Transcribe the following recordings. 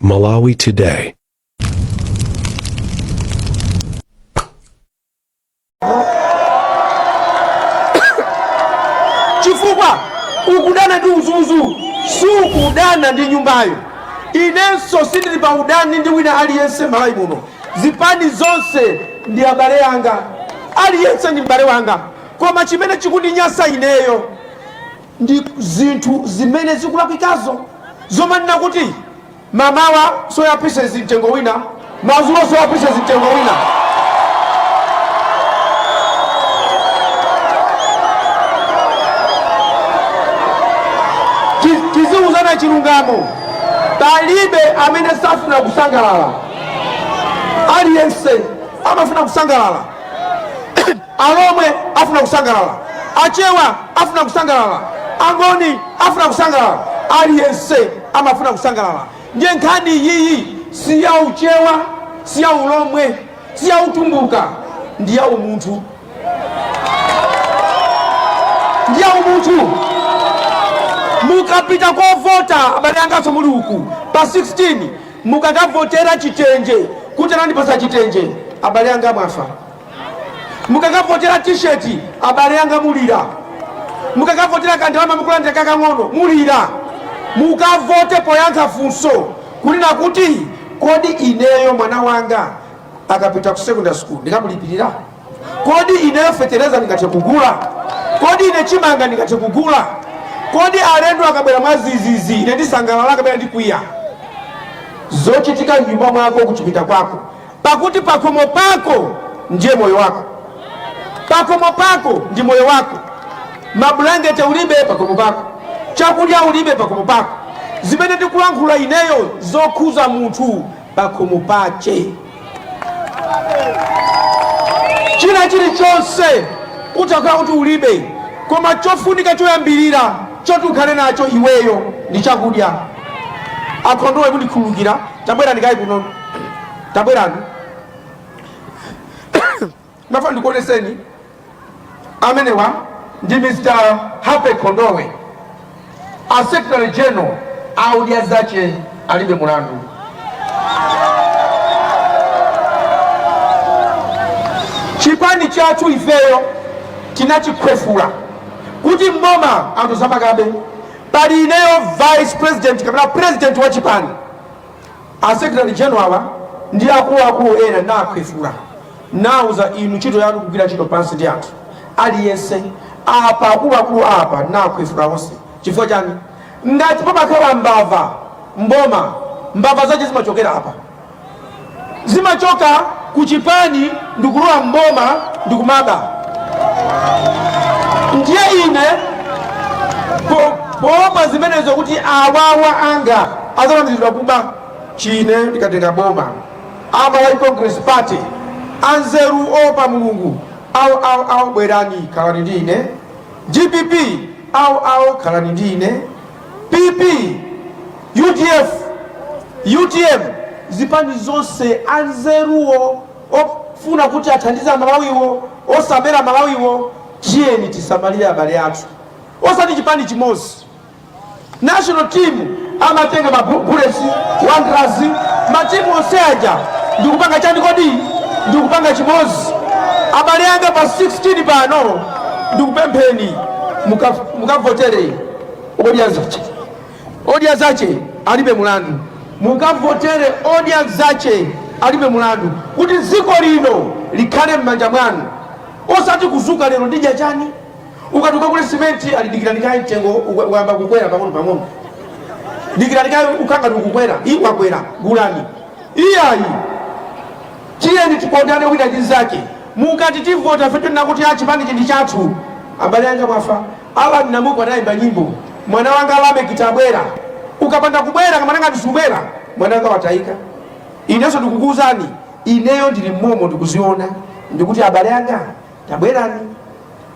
Malawi Today. Chifukwa ukudana ndi udzudzu, sukudana ndi nyumbayo. Inenso sindili pa udani ndi wina aliyense Malawi muno. Zipani zonse ndi abale anga, aliyense ndi m'bale wanga. Koma chimene chikundinyasa ineyo ndi zinthu zimene zikulakwikazo, zomanena kuti mamawa soya pieces mtengo wina, madzulo soya pieces mtengo wina. Tiziuzana chilungamo, palibe amene safuna kusangalala. Aliyense amafuna kusangalala. Alomwe afuna kusangalala, Achewa afuna kusangalala, Angoni afuna kusangalala, aliyense amafuna kusangalala. Ndiye nkhani iyiyi si ya Uchewa, si ya Ulomwe, si ya Utumbuka, ndi ya umunthu, ndi ya umunthu. Mukapita kovota, abale anganso muli uku, pa 16 mukakavotera chitenje kuti anandipasa chitenje, abale anga mwafa. Mukakavotera t-shirt, abale anga mulira. Mukakavotera kandalama mukulandira kakang'ono, mulira. Mukavote poyankha funso kunena kuti, kodi ineyo mwana wanga akapita ku secondary school ndikamulipirira? Kodi ineyo fetereza ndingathe kugula? Kodi ine chimanga ndingathe kugula? Kodi alendo akabwera mwazizizi ine ndisangalala kapena ndikwiya? Zochitika mnyumba mwako, kuchipinda kwako, pakuti pakhomo pako ndiye moyo wako, pakhomo pako ndi moyo wako. Mabulangete ulibe pakhomo pako, chakudya ulibe pakhomo pako. Zimene ndikulankhula ineyo zokhuza munthu pakhomo pache, china chilichonse utakhala kuti ulibe, koma chofunika choyambirira choti ukhale nacho iweyo ndi chakudya. Akhondowe, mundikhululukira, tabwera ndikayi kuno, tabwerani, ndimafuna ndikuoneseni. Amenewa ndi Mr Happy Khondowe, a secretary general a Odya Zache Alibe Mulandu. Chipani chathu ifeyo tinachikhwefula kuti mboma anthu samakabe. Pali ineyo vice president kapena president wa chipani, a secretary general awa ndi akuluakulu ena nakhwefula, nauza inu ntchito yanu kugwira ntchito pansi ndi anthu aliyense apa, akuluakulu apa nakhwefula onse. Chifukwa chani? Ngati pamakhala mbava mboma, mbava zache zimachokera apa, zimachoka ku chipani ndikulowa mboma ndikumaba. Ndiye ine poopa zimenezo kuti awawa anga adzalamulidwa kuba, chine ndikatenga boma, a Malawi Congress Party anzeru opa Mulungu awo awo awo, bwerani khalani ndi ine. DPP awo awo, khalani ndi ine. PP, UDF, UTM, zipani zonse anzeruwo ofuna kuti athandize Amalawiwo, osabera Malawiwo, tiyeni tisamalire abale athu, osati chipani chimodzi. National team amatenga ma Bullets, Wanderers, matimu onse aja ndikupanga chani kodi? Ndikupanga chimodzi. Abale anga, pa 16 pano ndikupempheni mukavotere Odya Zache, Odya Zache Alibe Mulandu. Mukavotere Odya Zache Alibe Mulandu kuti dziko lino likhale m'manja mwanu, osati kuzuka lero ndidya chani. Ukati ukagule simenti, alidikirani kaye, mtengo wayamba kukwera pang'ono pang'ono, dikirani kaye, ukangati ukukwera, iyi wakwera, gulani. Iyayi, tiyeni tikondane wina ndi nzake. Mukati tivota ife tinena kuti achipani ndi chathu, abale anga mwafa. Alan Namuku anayimba nyimbo, "Mwana wanga Lameck tabwera." Ukapanda kubwera, kamwana ngati subwera, mwana wanga watayika. Inenso ndikukuwuzani, ineyo ndili mmomo, ndikuziona, ndikuti abale anga tabwerani.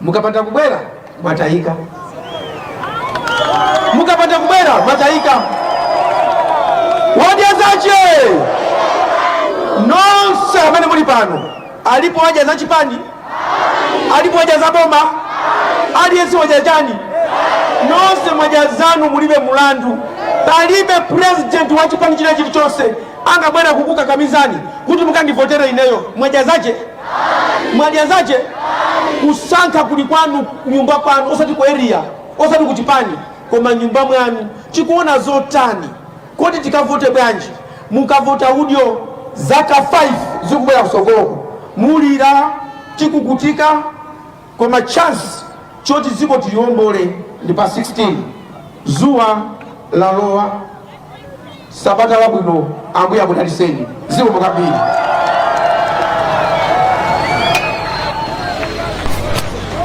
Mukapanda kubwera mwatayika, mukapanda kubwera mwatayika. Wadya zache nonse amene muli pano, alipo wadya za chipani? Alipo wadya za boma? Aliyense wadya chani? Nonse mwadya zanu, mulibe mulandu. Palibe president wa chipani china chilichonse angabwera kukukakamizani kuti mukandivotere ineyo. Mwadya zache? Mwadya zache? Kusankha kuli kwanu nyumba kwanu, osati ku area, osati ku chipani, koma nyumba mwanu. Chikuona zotani? Kodi tikavote bwanji? Mukavota udyo, zaka 5 zikubwera kusogoloko mulira tikukutika. Koma chance choti dziko tiliombole ndi pa 16. Zuwa lalowa. Sabata labwino, Ambuye akudaliseni. Zikomo kwambiri.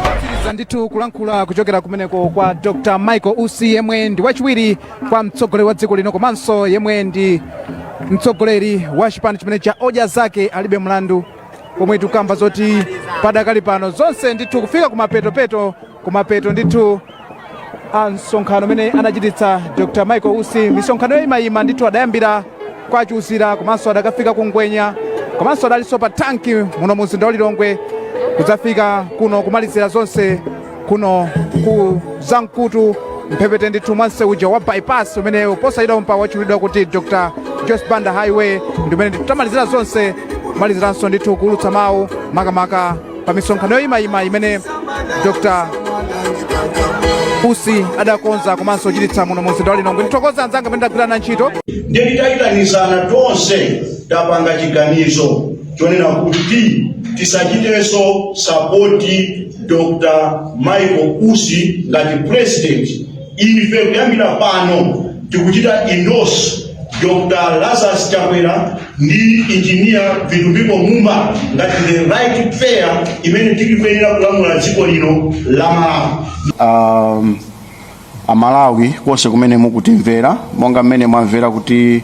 Kupitiriza ndithu kulankhula kuchokera kumeneko kwa Dr Michael Usi, yemwe ndi wachiwiri kwa mtsogoleri wa dziko lino komanso yemwe ndi mtsogoleri wa chipani chimene cha Odya Zake Alibe Mlandu, pomwe tikukamba zoti padakali pano zonse ndithu kufika kumapetopeto, kumapeto ndithu a msonkhano umene anachititsa Dr Michael Usi. Misonkhano yoyimayima ndithu adayambira kwa Chiuzira, komanso adakafika ku Ngwenya, komanso adalinso pa tanki muno mu mzinda wa Lilongwe, kudzafika kuno kumalizira zonse kuno ku Zamkutu, mphepete ndithu mwa msewu uja wa bypass umene posachedwa pompa watchulidwa kuti Dr Joyce Banda Highway, ndi umene ndithu tamalizira zonse, kumaliziranso ndithu kuulutsa mawu makamaka pa misonkhano yoyimayima imene Dr Usi adakonza komanso kuchititsa muno mu mzinda wa Lilongwe. Ndithokoza anzanga amene ndagwirana ntchito. Ndiye titayitanizana tonse, tapanga chiganizo chonena kuti tisachitenso support Dr Michael Usi ngati president. Ife kuyambira pano tikuchita endorse Dr Lazarus Chakwera ndi Engineer Vitumbiko Mumba ngati the right pair imene tikuyenera kulamula dziko lino la Malawi. Amalawi konse kumene mukutimvera, monga mmene mwamvera kuti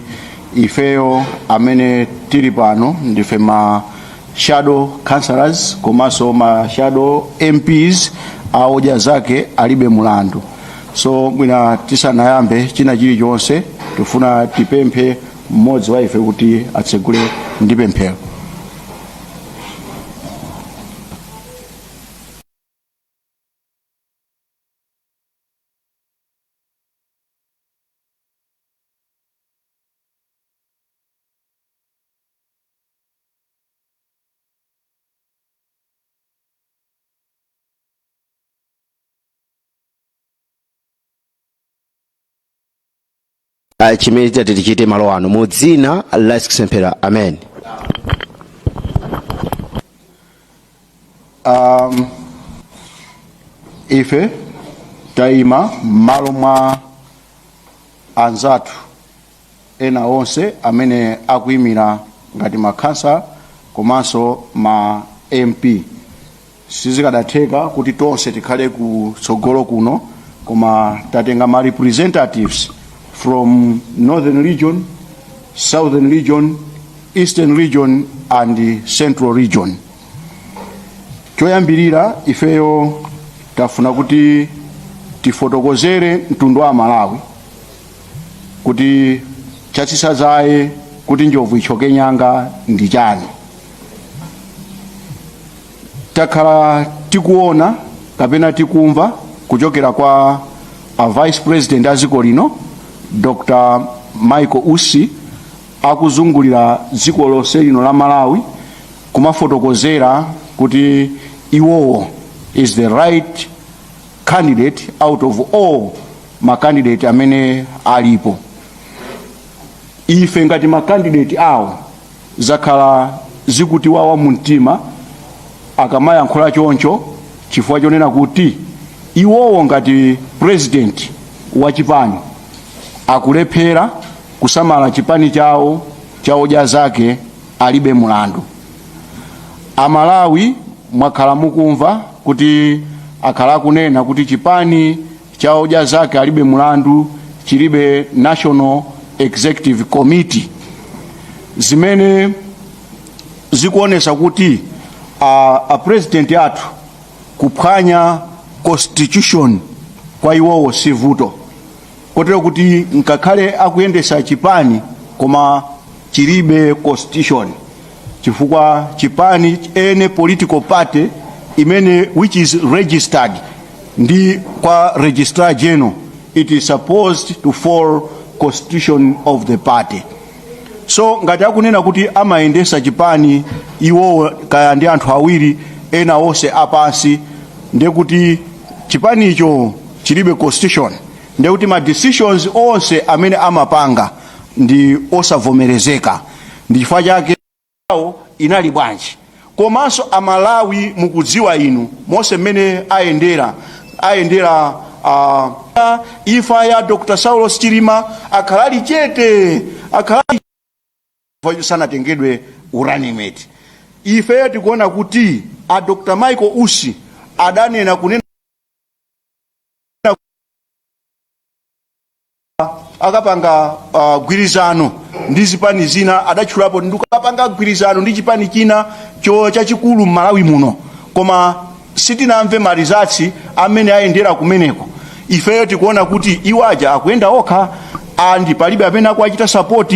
ifeyo amene tili pano ndife ma shadow councillors komanso ma shadow MPs a Odya Zake Alibe Mulandu. So mwina tisanayambe china chilichonse, tifuna tipemphe mmodzi wa ife kuti atsegule ndi pemphero. Chimene titati tichite malo ano mu dzina la Yesu Khristu, amen. Ife tayima m'malo mwa anzathu ena onse amene akuyimira ngati makhansala komanso ma MP. Sizikadatheka kuti tonse tikhale kutsogolo kuno, koma tatenga ma representatives from Northern Region, Southern Region, Eastern Region and Central Region. Choyambirira, ifeyo tafuna kuti tifotokozere mtundu wa Malawi kuti chatsitsa dzaye kuti njovu itchoke nyanga ndi chani. Takhala tikuona kapena tikumva kuchokera kwa a Vice President a dziko lino, Dr Michael Usi, akuzungulira dziko lonse lino la Malawi kumafotokozera kuti iwowo is the right candidate out of all ma candidate amene alipo. Ife ngati ma candidate awo zakhala zikutiwawa mu mtima akamayankhula choncho, chifukwa chonena kuti iwowo ngati president wa chipani akulephera kusamala chipani chawo cha Odya Zake Alibe Mulandu. Amalawi mwakhala mukumva kuti akhala akunena kuti chipani cha Odya Zake Alibe Mulandu chilibe National Executive Committee, zimene zikuonesa kuti a president athu kuphwanya constitution kwa iwowo si vuto, kotero kuti ngakhale akuyendesa chipani koma chilibe constitution, chifukwa chipani, any political party imene which is registered ndi kwa Registrar General, it is supposed to fall constitution of the party. So ngati akunena kuti amayendesa chipani iwowo kaya ndi anthu awiri, ena onse apansi, ndiye kuti chipanicho chilibe constitution, ndiye kuti ma decisions onse amene amapanga ndi osavomerezeka. Ndi chifukwa chake awo inali bwanji? Komanso Amalawi mukudziwa inu monse mmene ayendera imfa ya Dr Saulos Chilima, akhala ali chete, akhala ali sanatengedwe running mate. Ife tikuona kuti a Dr Michael Usi adanena kunena akapanga gwirizano ndi zipani zina, adatchulapo ndikapanga gwirizano ndi chipani china cho chachikulu m'Malawi muno, koma sitinamve ma results amene ayendera kumeneko. Ifeyo tikuona kuti iwo aja akuyenda okha and palibe amene akuachita support,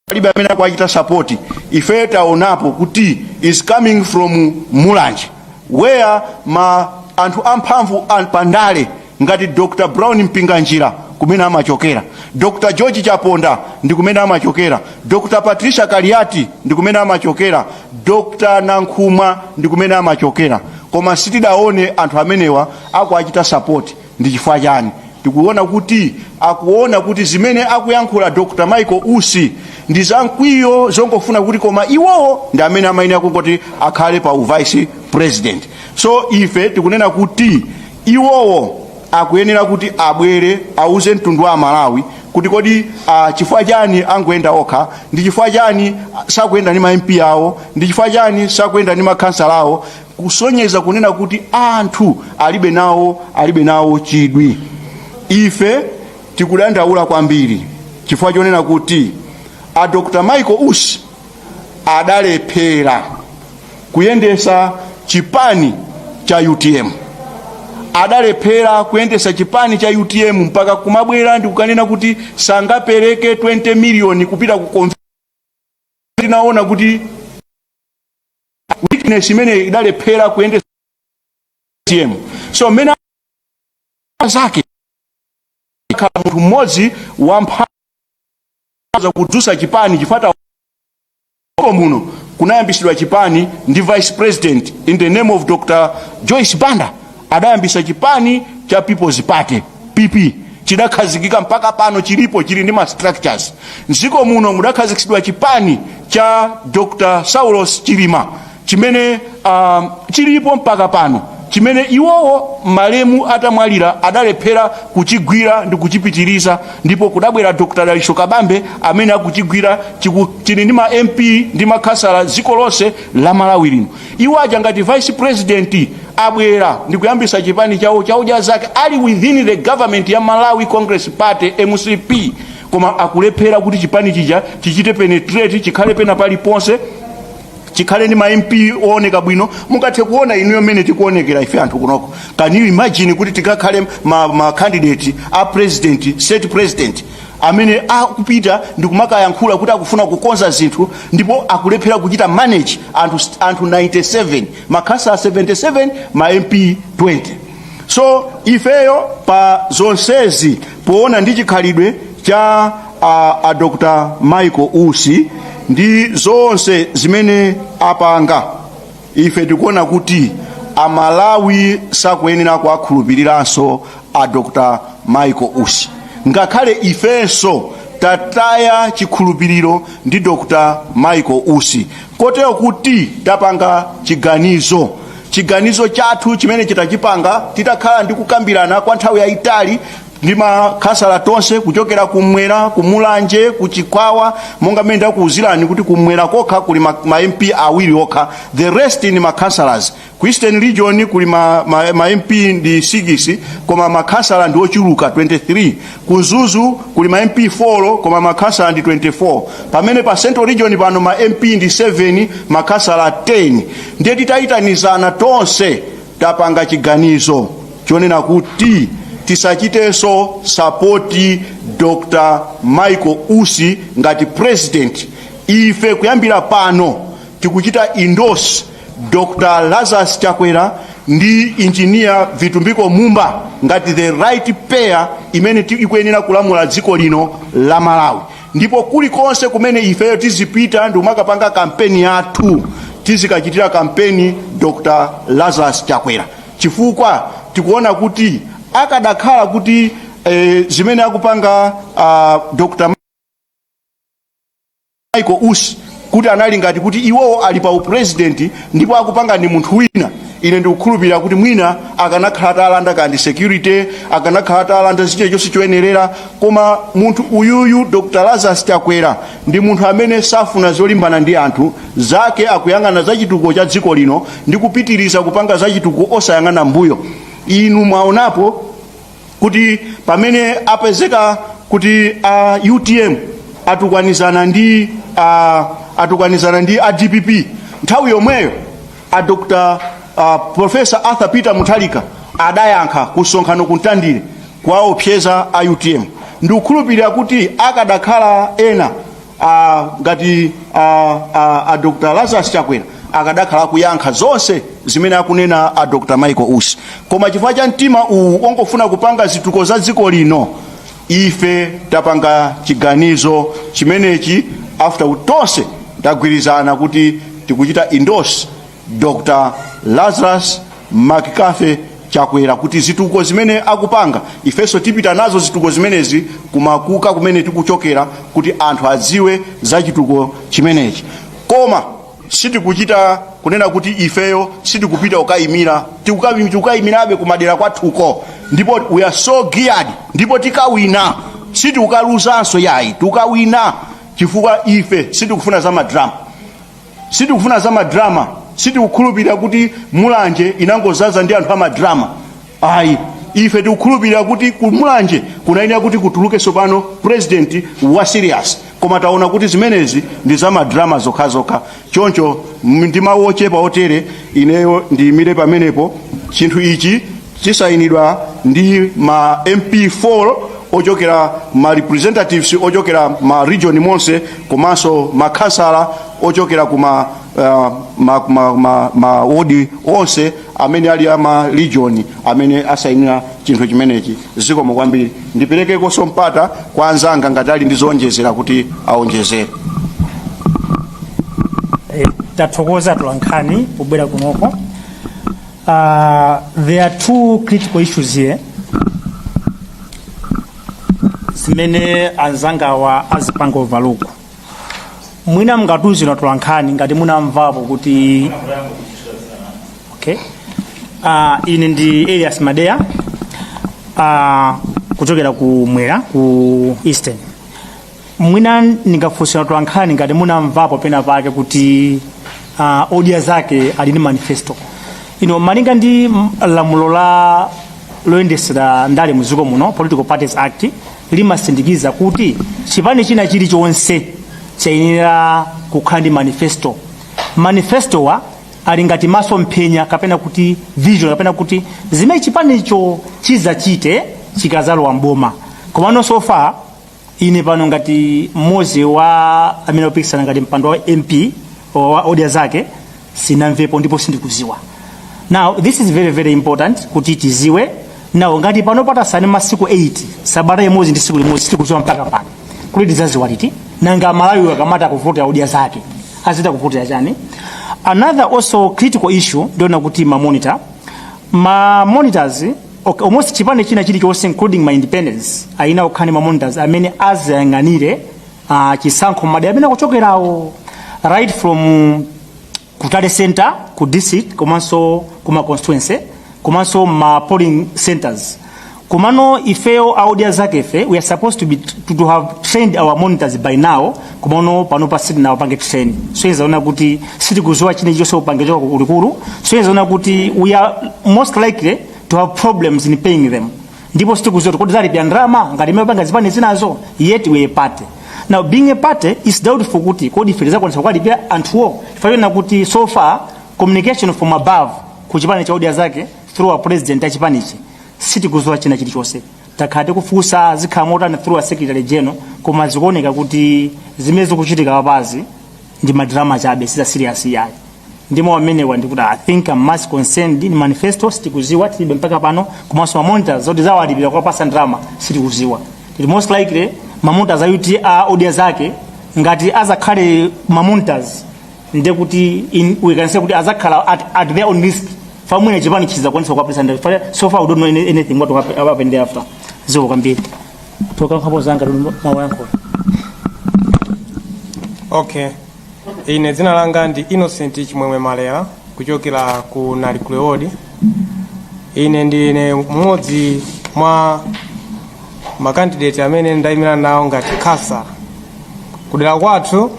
palibe amene akuachita support. Ifeyo taonapo kuti is coming from Mulanje, where ma anthu amphamvu pandale ngati Dr Brown Mpinganjira kumene amachokera, Dr George Chaponda ndi kumene amachokera, Dr Patricia Kaliati ndi kumene amachokera, Dr Nankhumwa ndi kumene amachokera, koma sitidaone anthu amenewa akuachita support. Ndi chifukwa chani? Tikuona kuti akuona kuti zimene akuyankhula Dr Michael Usi ndi zamkwiyo zongofuna kuti koma iwowo ndi amene amayenera kungoti akhale pa vice president. So ife tikunena kuti iwowo akuyenera kuti abwere auze mtundu wa Malawi kuti kodi chifukwa chani angoyenda okha, ndi chifukwa chani sakuyenda ndi ma MP awo, ndi chifukwa chani sakuyenda ndi makhansala awo, kusonyeza kunena kuti anthu alibe nawo chidwi. Ife tikudandaula kwambiri chifukwa chonena kuti a Dr Michael Usi adalephera kuyendesa chipani cha UTM, adalephera kuyendesa chipani cha UTM mpaka kumabwera ndi kukanena kuti sangapereke 20 miliyoni kupita ku. Tinaona kuti weakness imene idalephera kuyendesa UTM. So mmene zake khala munthu mmodzi wamphamvu kudzusa chipani, chifukwa muno kunayambisidwa chipani ndi vice president in the name of Dr Joyce Banda. Adayambisa chipani cha People's Party, PP, chidakhazikika mpaka pano chilipo, chili ndi ma structures. Mdziko muno mudakhazikitsidwa chipani cha Dr Saulos Chilima chimene chilipo mpaka pano, chimene iwowo malemu atamwalira adalephera kuchigwira ndi kuchipitiriza, ndipo kudabwera Dr Dalitso Kabambe amene akuchigwira, chili ndi ma MP ndi makhansala dziko lonse la Malawi lino. Iwo aja ngati vice president abwera ndi kuyambisa chipani chawo chaudya zake ali within the government ya Malawi Congress Party, MCP, koma akulephera kuti chipani chija chichite penetrate, chikhale pena paliponse, chikhale ndi ma MP ooneka bwino. Mungathe kuona inuyo mmene tikuonekera ife anthu kunoko. Can you imagine kuti tikakhale ma candidate a president, state president, amene akupita ndi kumakayankhula kuti akufuna kukonza zinthu, ndipo akulephera kuchita manage anthu 97, makhansala 77, ma MP 20? So ifeyo pa zonsezi, poona ndi chikhalidwe cha a Dr Michael Usi ndi zonse zimene apanga, ife tikuona kuti Amalawi sakuyenera kuwakhulupiriranso a Dr Michael Usi. Ngakhale ifenso tataya chikhulupiriro ndi Dr Michael Usi, kotero kuti tapanga chiganizo. Chiganizo chathu chimene chitachipanga titakhala ndi kukambirana kwa nthawi yayitali ndi makhansala tonse kuchokera kumwera, kumulanje, kuchikwawa, monga mmene ndakuwuzirani kuti kumwera kokha kuli ma MP awiri okha, the rest ni ma councillors. Ku Eastern Region kuli ma MP ndi 6, koma makhansala ndi ochuluka, 23. Ku Mzuzu kuli ma MP 4, koma makhansala ndi 24, pamene pa Central Region pano ma MP ndi 7, makhansala 10. Ndiye titayitanizana tonse tapanga chiganizo chonena kuti tisachitenso support Dr Michael Usi ngati president. Ife kuyambira pano tikuchita endorse Dr Lazarus Chakwera. Ndi Engineer Vitumbiko Mumba ngati the right pair imene ikuyenera kulamula dziko lino la Malawi. Ndipo kulikonse kumene ifeyo tizipita ndi kumakapanga kampeni yathu, tizikachitira kampeni Dr Lazarus Chakwera, chifukwa tikuona kuti akadakhala kuti zimene akupanga Dr Michael Usi kuti anali ngati kuti iwowo ali pa upresident ndipo akupanga ndi munthu wina, ine ndikukhulupirira kuti mwina akanakhala atalanda kandi security, akanakhala atalanda chilichonse choyenerera. Koma munthu uyuyu, Dr Lazarus Chakwera, ndi munthu amene safuna zolimbana ndi anthu zake, akuyang'ana za chitukuko cha dziko lino ndi kupitiriza kupanga za chitukuko osayang'ana mbuyo. Inu mwaonapo kuti pamene apezeka kuti a UTM atukwanizana ndi a DPP, nthawi yomweyo a Dr Professor Arthur Peter Mutharika adayankha ku msonkhano ku Mtandire kuwaopseza a UTM. Ndikukhulupirira kuti akadakhala ena ngati a Dr Lazarus Chakwera, akadakhala kuyankha zonse zimene akunena a Dr Michael Usi. Koma chifukwa cha mtima uwu ongofuna kupanga zitukuko za dziko lino, ife tapanga chiganizo chimenechi after tonse tagwirizana kuti tikuchita endorse Dr Lazarus McCarthy Chakwera, kuti zitukuko zimene akupanga, ifenso tipita nazo zitukuko zimenezi kumakuka kumene tikuchokera, kuti anthu adziwe za chitukuko chimenechi. Koma sitikuchita kunena kuti ifeyo sitikupita kukayimira, tikukayimirabe kumadera kwathuko, ndipo we are so geared, ndipo tikawina, sitikukaluzanso yayi, tikawina, chifukwa ife sitikufuna za madrama, sitikufuna za madrama. Sitikukhulupirira kuti Mulanje inangozaza ndi anthu amadrama, ayi. Ife tikukhulupirira kuti ku Mulanje kunayenera kuti kutuluke tsopano president wa serious, koma taona kuti zimenezi ndi za madrama zokhazokha. Choncho ndi mawu ochepa otere, ineyo ndiyimire pamenepo. Chinthu ichi chisayinidwa ndi ma MP4 ochokera ma representatives ochokera ma region monse, komanso makhansala ochokera kuma ma wodi onse amene ali ama region amene asayinira chinthu chimenechi. Zikomo kwambiri. Ndiperekekonso mpata kwa anzanga ngati ali ndi zowonjezera kuti aonjezere. Tathokoza atolankhani pobwera kunoko. There are two critical issues here zimene anzangawa azipanga overlook. Mwina mungatiuze atolankhani ngati munamvapo kuti, okay, ine ndi Elias Madeya, kuchokera ku Mwera, ku Eastern. Mwina ndingafunsira atolankhani ngati munamvapo pena pake kuti Odya Zake ali ndi manifesto ino. Malinga ndi lamulo la loyendesera ndale mdziko muno, Political Parties Act, limasindikiza kuti chipani china chilichonse chayenera kukhala ndi manifesto. Manifesto wa ali ngati masomphenya kapena kuti vision, kapena kuti zimene chipanicho chizachite chikazalowa mboma. Komano so far, ine pano ngati mmodzi wa amene akupikisana ngati mpando wa MP wa Odya Zake, sinamvepo ndipo sindikuziwa. Now this is very very important kuti tiziwe. Now ngati pano patasani masiku 8, sabata imodzi ndi siku limodzi, sitikuziwa mpaka pano kuti tidzaziwa liti. Nanga Malawi akamati kuvotera Odya Zake, azita kuvotera chani? Another also critical issue, ndiona kuti ma monitors, okay, almost chipani china chilichonse, including ma independents, ayina kukhala ndi ma monitors amene azayang'anire chisankho madera amene akuchokerawo, right from ku tally center, ku district, komanso kuma constituency, komanso ma polling centers. Komano ifeyo a Odya Zake ife, we are supposed to have trained our monitors by now. Komano pano pa sitinawapange train, so izaona kuti sitikuziwa chine chonse upange choka kulikulu. So izaona kuti we are most likely to have problems in paying them, ndipo sitikuziwa kuti zalipira ndalama ngati imene panga zipani zinazo, yet we a party. Now being a party is doubtful kuti kodi ife tizakwanisa kukalipira anthuwo, chifukwa kuti so far communication from above ku chipani cha Odya Zake through a president achipanichi, sitikuziwa china chilichonse. Takhala tikufunsa zikhala motani through a secretary general, koma zikuoneka kuti zimene zikuchitika papazi ndi madrama chabe, siza serious yayi. Ndi mawu amenewa ndikuti I think I'm much concerned in manifesto sitikuziwa, tilibe mpaka pano, komanso ma monitors zoti zawalipira kuwapasa ndalama sitikuziwa. It most likely ma monitors a UT a Odya Zake ngati azakhale ma monitors, ndiye kuti we can say kuti azakhala at their own risk. Famwine chipani chizakwanisa kuwapasa ndalama. So far we don't know anything what will happen thereafter. Zikomo kwambiri. Tokankhapo zanga mawayankhula. Okay, ine dzina langa ndi Innocent Chimwemwe Malera kuchokera ku Nalikule Ward. Ine ndine mmodzi mwa makandidate amene ndayimira nawo ngati khansala kudera kwathu.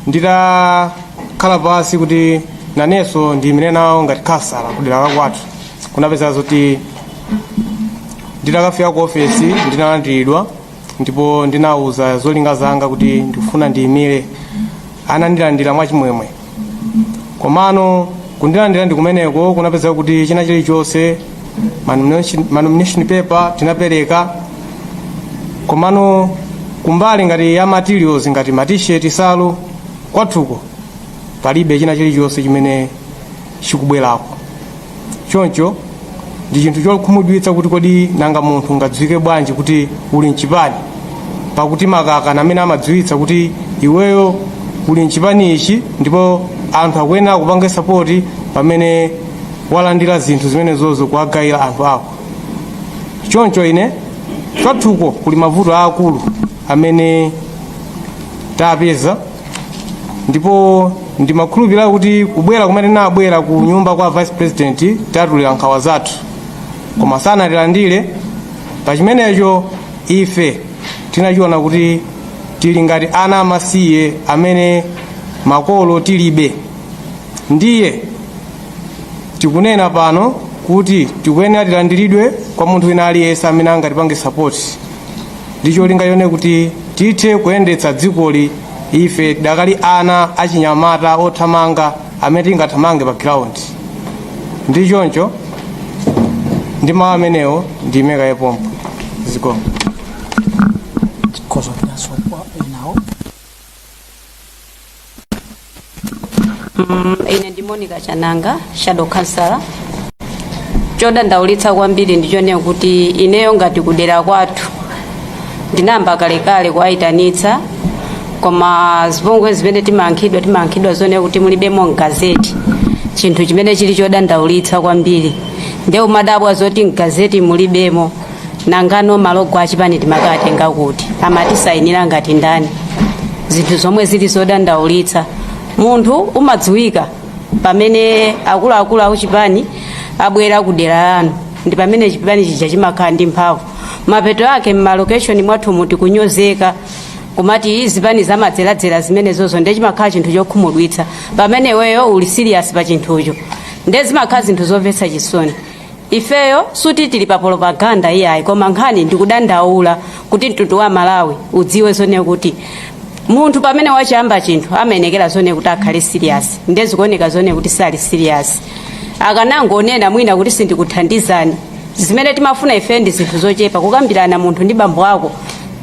Nditakhala pansi kuti nanenso ndiyimire nawo ngati khansala kudera la kwathu, kunapeza zoti nditakafika ku ofesi ndinalandiridwa ndipo ndinawuza zolinga zanga kuti ndikufuna ndiyimire. Anandilandira mwachimwemwe, komano kundilandira ndi kumeneko kunapeza kuti china chilichonse, ma nomination paper tinapereka, komano kumbali ngati ya materials, ngati ma t-shirt, salu, kwathuko palibe china chilichonse chimene chikubwerako. Choncho ndi chinthu chokhumudwitsa kuti kodi nanga munthu ungadziwike bwanji kuti uli mchipani, pakuti makaka amene amadziwitsa kuti iweyo uli mchipani ichi ndipo anthu akuyenera kupanga support pamene walandira zinthu zimenezozo kuwagayira anthu ako. Choncho ine kwathuko kuli mavuto aakulu amene tapeza, ndipo ndimakhulupirira kuti kubwera kumene tinabwera ku nyumba kwa vice president tatulira nkhawa zathu, koma sanatilandire. Pa chimenecho ife tinachiona kuti tili ngati ana amasiye amene makolo tilibe. Ndiye tikunena pano kuti tikuyenera tilandiridwe kwa munthu wina aliyense amene angatipange support ndi cholinga chone kuti tithe kuyendetsa dzikoli. Ife tidakali ana achinyamata othamanga amene tingathamange pa ground. Ndi choncho ndi mawu amenewo ndiyimeka yepompo. Zikomo. Tikhoza kupitanso kwa enawo. Ine ndi Monica Chananga, shadow councillor. Chodandaulitsa kwambiri ndichonena kuti ineyo ngati kudera kwathu ndinayamba kalekale kuwayitanitsa, koma zipongwe zimene timayankhidwa zonena kuti mulibemo mgazeti, chinthu chimene chili chodandaulitsa kwambiri. Ndiye umadabwa zoti mgazeti mulibemo, nangano ma logo achipani timakatenga kuti? Amatisayinira ngati ndani? Zinthu zomwe zili zodandaulitsa. Munthu umadziwika pamene akuluakulu akuchipani abwera ku dera lanu, ndi pamene chipani chija chimakhala ndi mphamvu. Mapeto ake mma location mwathu muti kunyozeka, kumati zipani zamadzeradzera zimenezozo. Ndiye chimakhala chinthu chokhumudwitsa pamene iweyo uli serious pa chinthucho. Ndiye zimakhala zinthu zomvetsa chisoni. Ifeyo suti tili pa propaganda iyayi, koma nkhani ndikudandaula kuti mtundu wa Malawi udziwe zonena kuti munthu pamene wachiyamba chinthu amayenekera zonena kuti akhale serious. Ndiye zikuoneka zonena kuti sali serious. Akanangonena mwina kuti sindikuthandizani. Zimene timafuna ife ndi zinthu zochepa, kukambirana munthu ndi bambo ako,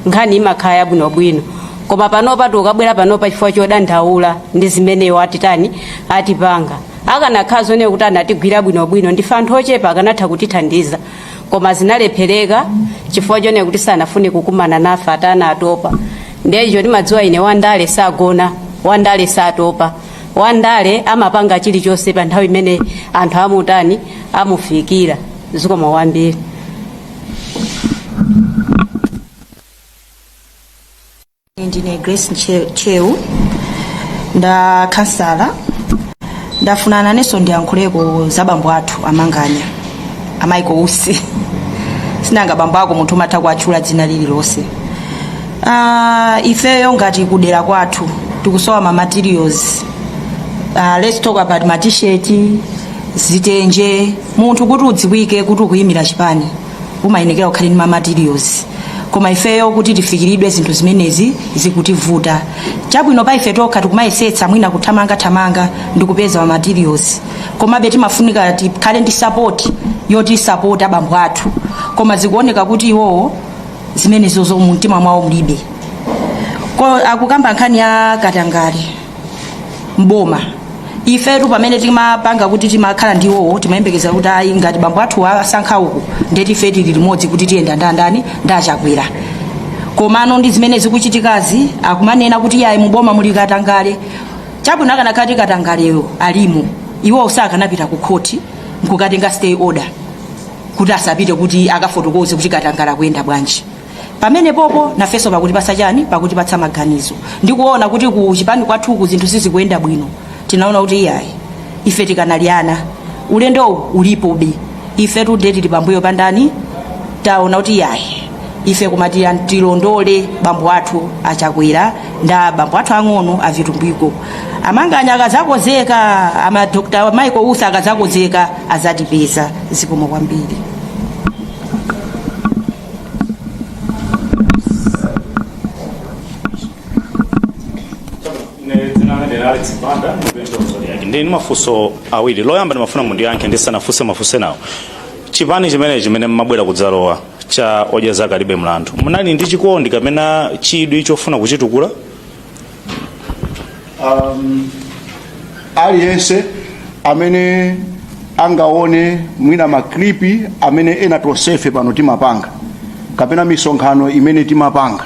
nkhani imakhala yabwinobwino. Koma panopa tikabwera panopa chifukwa chodandaula ndi zimeneyo atitani, atipanga. Akanakhala zonena kuti anatigwira bwinobwino, ndife anthu ochepa, akanatha kutithandiza, koma zinalephereka chifukwa chonena kuti sanafune kukumana nafe, atana atopa. Ndiye icho timadziwa ine, wandale sagona, wandale satopa, wandale amapanga chilichonse pa nthawi imene anthu amutani, amufikira. Zikomo kwambiri. Ndine Grace Cheu, nda khansala. Ndafuna nanenso ndiyankhuleko za bambo athu amanganya, a Michael Usi. Sinanga bambo ako munthu umatha kuatchula dzina lililonse. Ifeyo ngati kudera kwathu tikusowa ma materials. Let's talk about ma t-shirt, zitenje. Munthu kuti udziwike kuti ukuyimira chipani umayenekera ukhale ndi ma materials, koma ifeyo kuti tifikiridwe zinthu zimenezi zikutivuta. Chabwino, pa ife tokha tikumayesetsa mwina kuthamangathamanga ndi kupeza ma materials, komabe timafunika tikhale ndi support yoti support abambo athu, koma zikuoneka kuti iwowo zimenezozo mumtima mwawo mulibe. Ko akukamba nkhani ya katangale mboma. Ifetu pamene timapanga kuti timakhala ndi iwowo, timayembekeza kuti ayi, ngati bambo athu asankha uku, ndeti ife tili limodzi kuti tiyenda ndi andani, ndi Achakwera. Komano ndi zimene zikuchitikazi, akumanena kuti yayi, muboma muli katangale. Chabwino, akanakhala kuti katangaleyo alimo, iwowo sakanapita ku khoti nkukatenga stay order kuti asapite kuti akafotokoze kuti katangale akuyenda bwanji. Pamene popo nafenso pakutipatsa chani, pakutipatsa maganizo ndikuona kuti ku chipani kwathuku zinthu sizikuyenda bwino. Tinaona kuti iyayi, ife tikanali ana, ulendowu ulipobe, ife tude tili pambuyo pandani. Taona kuti iyayi, ife koma tilondole bambo athu Achakwera nda bambo athu ang'ono aVitumbiko. Amanganya akazakozeka, ama Dr Michael Usi akazakozeka, azatipeza. Zikomo kwambiri. Ine dzina langa ndi Alex Banda, ndikuyenda Zodiak. Ndili ndi mafunso awiri. Loyamba ndimafuna mundiyankhe ndisanafunse mafunso enawo. Chipani chimenechi chimene mmabwera kudzalowa cha Odya Zake Alibe Mlandu, munali ndi chikondi kapena chidwi chofuna kuchitukula? Aliyense amene angaone mwina maklipi amene ena tonsefe pano timapanga kapena misonkhano imene timapanga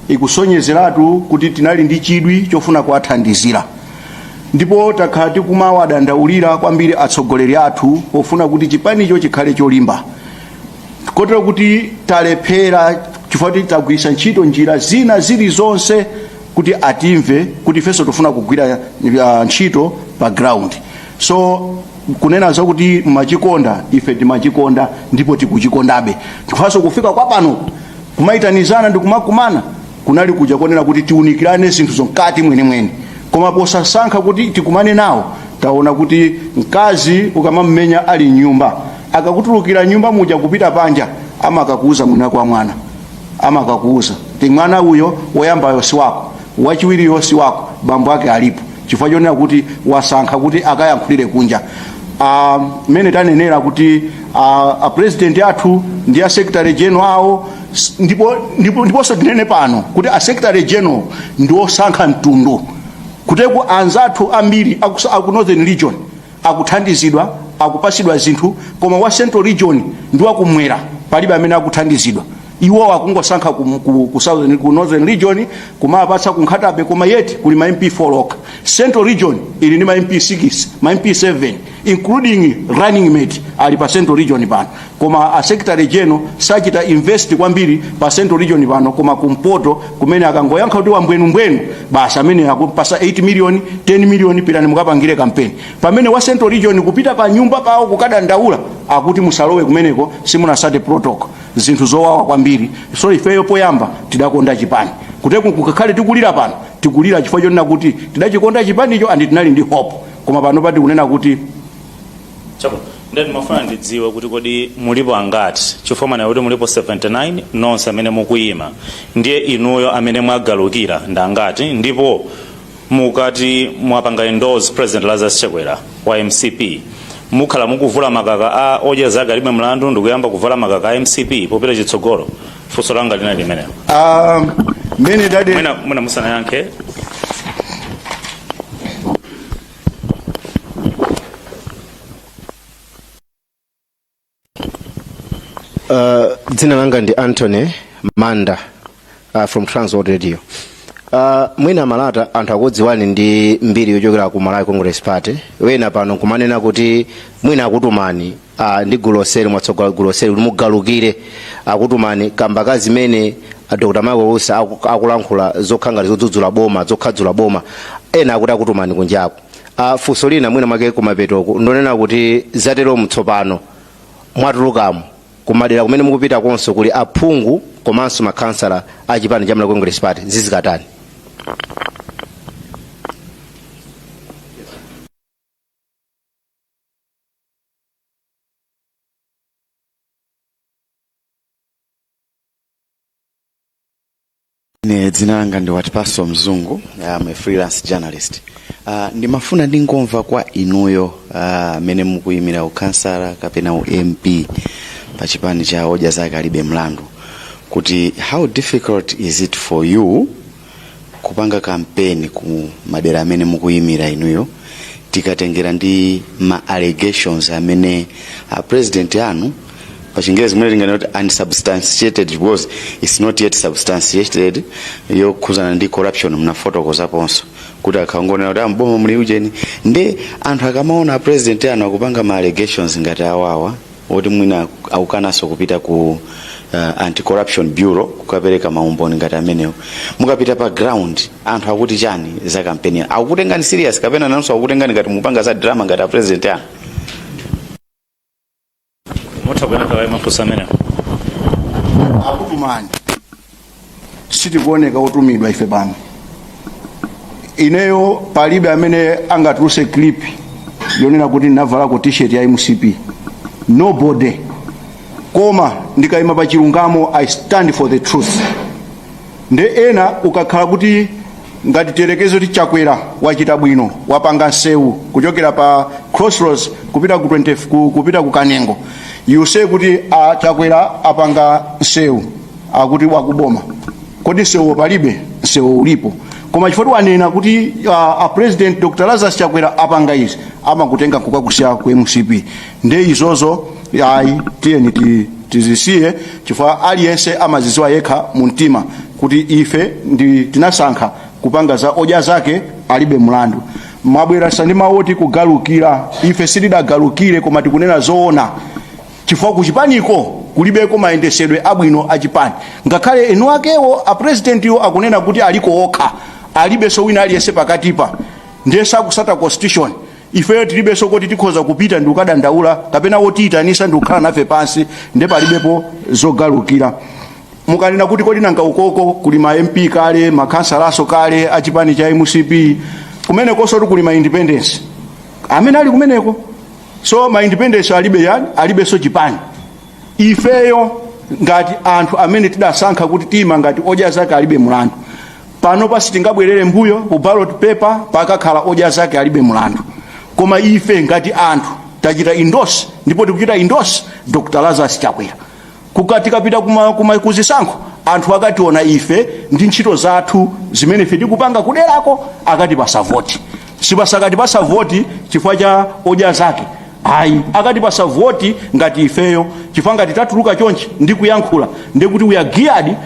ikusonyezeratu kuti tinali ndi chidwi chofuna kuwathandizira, ndipo takhala tikumawadandaulira kwambiri atsogoleri athu pofuna kuti chipanicho chikhale cholimba, kotero kuti talephera chifukwa kuti tagwiritsa ntchito njira zina zilizonse kuti atimve kuti ifenso tifuna kugwira ntchito pa ground. So kunena zakuti machikonda, ife timachikonda ndipo tikuchikondabe, chifukwanso kufika kwa pano kumayitanizana ndi kumakumana kunali kuja konena kuti tiunikirane zinthu zomkati mwenimweni. Koma posasankha kuti tikumane nawo, taona kuti mkazi ukamamumenya ali mnyumba, akakutulukira nyumba muja kupita panja, amakakuuza mwina kwa mwana, amakakuuza ti mwana uyo woyambayo si wako, wachiwiriyo si wako, bambo ake alipo, chifukwa chonena kuti wasankha kuti akayankhulire kunja. Mmene tanenera kuti a president athu ndi a secretary general awo, ndiponso tinene pano kuti a secretary general ndi osankha mtundu, kuteku anzathu ambiri aku Northern Region akuthandizidwa, akupasidwa zinthu, koma wa Central Region ndi wakumwera palibe amene akuthandizidwa. Iwo akungosankha ku Northern Region kumapatsa ku Nkhata Bay, koma yet kuli ma MP 4 okha. Central Region ili ndi ma MP 6, ma MP 7, including running mate ali pa Central Region pano, koma a secretary general sachita invest kwambiri pa Central Region pano, koma kumpoto kumene akangoyankha kuti wambwenumbwenu basi, amene akupasa 8 million, 10 million, pitani mukapangire campaign, pamene wa Central Region kupita pa nyumba pawo kukadandaula akuti musalowe kumeneko, simunasate protocol. Zinthu zowawa kwambiri. So ifeyo poyamba tidakonda chipani, kuteku kukakhale tikulira pano, tikulira chifukwa chonena kuti tidachikonda chipanicho and tinali ndi hope, koma pano pati kunena kuti Chabwino, ndiye ndimafuna ndidziwe kuti kodi mulipo angati, chifukwa manena kuti mulipo 79 nonse amene mukuyima, ndiye inuyo amene mwagalukira ndi angati? Ndipo mukati mwapanga endorse President Lazarus Chakwera wa MCP, mukhala mukuvula makaka a Odya Zake Alibe Mlandu ndikuyamba kuvala makaka a MCP popita chitsogolo? Funso langa linali limenelo. Mmene dade Mwina musanayankhe. Dzina langa ndi Anthony Manda from Transworld Radio. Mwina Malata anthu akudziwani ndi mbiri yochokera ku Malawi Congress Party. Wena pano nkumanena kuti mwina akutumani ndi gulu lonseli, mwatsogola gulu lonseli kuti mugalukire, akutumani kamba ka zimene Dr. Michael Usi akulankhula zokhala ngati zodzudzula boma, zokhadzula boma. Ena akuti akutumani kunjaku. Funso lina mwina mwake kumapetoku ndonena kuti zatero mtsopano mwatulukamo, kumadera kumene mukupita konso kuli aphungu komanso makhansala a chipani cha Malawi Congress Party, zizikatani? Ine dzina langa ndi Watipaso Mzungu, I'm a freelance journalist. Ndimafuna ndingomva kwa inuyo amene mukuyimira ukhansala kapena u MP pa chipani cha Odya Zake Alibe Mlandu kuti how difficult is it for you kupanga kampeni ku madera amene mukuyimira inuyo Tikatengera ndi ma allegations amene a president anu, pa Chingerezi mwene tinganene kuti unsubstantiated, because it's not yet substantiated, yokhuzana ndi corruption, mnafotokozaponso kuti akhangonena kuti amboma muli ujeni. Ndi anthu akamaona a president anu akupanga ma allegations ngati awawa, oti mwina akukananso kupita ku Anti-Corruption Bureau kukapereka maumboni ngati amenewo, mukapita pa ground anthu akuti chani za kampeni? Akukutengani serious kapena nanso akukutengani ngati mupanga za drama ngati a president anu? Mutha kuyankha kaye mafunso amenewo. Akutumani? Sitikuoneka otumidwa ife pano. Ineyo palibe amene angatuluse clip yonena kuti ndinavalako T-shirt ya MCP, nobody. Koma ndikayima pa chilungamo, I stand for the truth. Nde ena ukakhala kuti ngati tiyerekeze kuti Chakwera wachita bwino, wapanga nsewu kuchokera pa Crossroads kupita ku 20, kupita ku Kanengo, you say kuti a Chakwera apanga nsewu, akuti wakuboma. Kodi nsewu palibe? Nsewu ulipo, koma chifukwa wanena kuti a President Dr Lazarus Chakwera apanga izi, amakutenga kukakusiya ku MCP. Nde izozo ayi, tiyeni tizisiye, chifukwa aliyense amaziziwa yekha mu mtima kuti ife ndi tinasankha kupanga za Odya Zake Alibe Mlandu. Mwabwerasa ndi mawoti kugalukira. Ife sitidagalukire, koma tikunena zoona, chifukwa kuchipaniko kulibeko mayendesedwe abwino achipani. Ngakhale enu akewo a presidentiwo akunena kuti aliko okha, alibenso wina aliyense pakatipa, ndiye sakusata constitution. Ifeyo tilibenso kuti tikhoza kupita ndi kukadandaula kapena wotiyitanisa ndi kukhala nafe pansi. Ndiye palibepo zogalukira. Mukanena kuti kodi nanga ukoko kuli ma MP kale, makhansalaso kale achipani cha MCP, kumenekonso kuli ma independence amene ali kumeneko. So ma independence alibe yani, alibenso chipani. Ifeyo ngati anthu amene tidasankha kuti tima ngati Odya Zake Alibe Mulandu, pano pasi tingabwerere mbuyo. Ku ballot paper pakakhala Odya Zake Alibe Mulandu. Koma ife ngati anthu tachita endorse, ndipo tikuchita endorse Dr Lazarus Chakwera. Tikapita kuzisankho, anthu akationa ife ndi ntchito zathu zimene ife tikupanga kuderako, akatipasa voti. Sipasakatipasa voti chifukwa cha Odya Zake, ayi. Akatipasa voti ngati ifeyo, chifukwa ngati tatuluka chonchi ndi kuyankhula, ndi kuti we are geared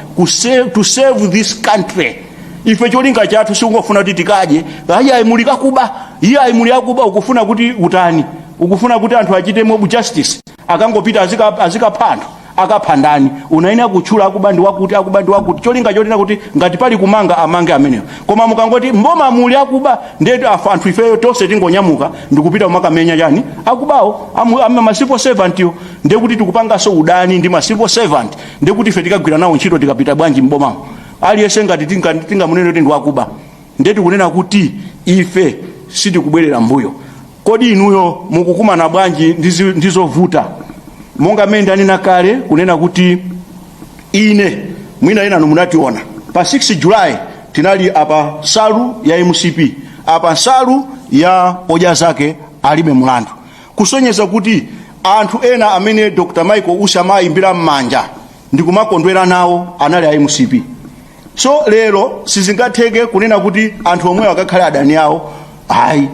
to save this country. Ife cholinga chathu sikungofuna kuti tikadye. Ayi, ayi, muli kakuba. Iye ayi, muli akuba. Ukufuna kuti utani? Ukufuna kuti anthu achite mob justice, akangopita azikapha anthu? Akapha ndani? Unayenera kutchula akuba ndi wakuti, akuba ndi wakuti, cholinga chotina kuti ngati pali kumanga, amange ameneyo. Koma mukangoti mboma muli akuba, ndetu afa anthu ifeyo tonse tingonyamuka ndikupita kumakamenya chani? Akubawo, ma civil servant yo. Ndiye kuti tikupanganso udani ndi ma civil servant. Ndiye kuti ife tikagwira nawo ntchito tikapita bwanji mbomamo? Aliyense ngati tingamunene kuti ndi wakuba. Ndiye tikunena kuti ife sitikubwerera mbuyo. Kodi inuyo mukukumana bwanji ndi zovuta? Monga mmene ndanena kale kunena kuti ine mwina enanu munationa pa 6 July, tinali apa nsalu ya MCP, apa nsalu ya Odya Zake Alibe Mulandu, kusonyeza kuti anthu ena amene Dr Michael Usi amayimbira m'manja ndikumakondwera nawo anali a MCP. So lero sizingatheke kunena kuti anthu omwewo akakhale adani awo, ayi.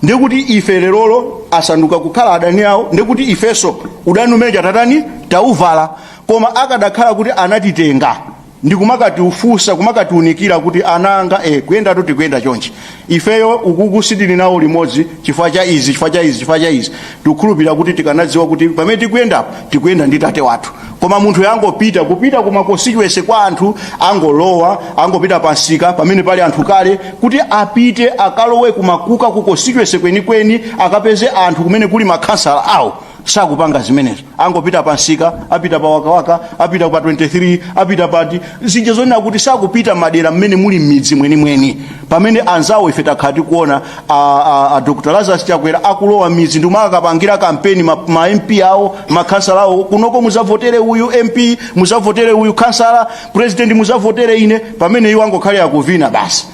Ndikuti ife lerolo asanduka kukhala adani awo, ndikuti ifenso udani umene chatatani tauvala. Koma akadakhala kuti anatitenga ndikumakatiufunsa, kumakatiunikira kuti ananga kuyendatu tikuyenda chonchi, ifeyo ukuku sitili nawo limodzi chifukwa cha izi, chifukwa cha izi, chifukwa cha izi, tikukhulupirira kuti tikanadziwa kuti pamene tikuyendapo tikuyenda ndi tate wathu. Koma munthu yangopita kupita kuma constituency kwa anthu, angolowa, angopita pansika pamene pali anthu kale, kuti apite akalowe kumakuka ku constituency kwenikweni, akapeze anthu kumene kuli makhansala awo, sakupanga zimenezo. Angopita pansika, apita pa Wakawaka, apita pa 23, apita pati zija zonena kuti sakupita madera mmene muli m'midzi mwenimweni, pamene anzawo ife takhala tikuona a Dr Lazarus Chakwera akulowa midzi ndi kumakapangira kampeni ma MP awo, makhansala awo: kunoko muzavotere uyu MP, muzavotere uyu khansala, president muzavotere ine, pamene iwo angokhale akuvina basi.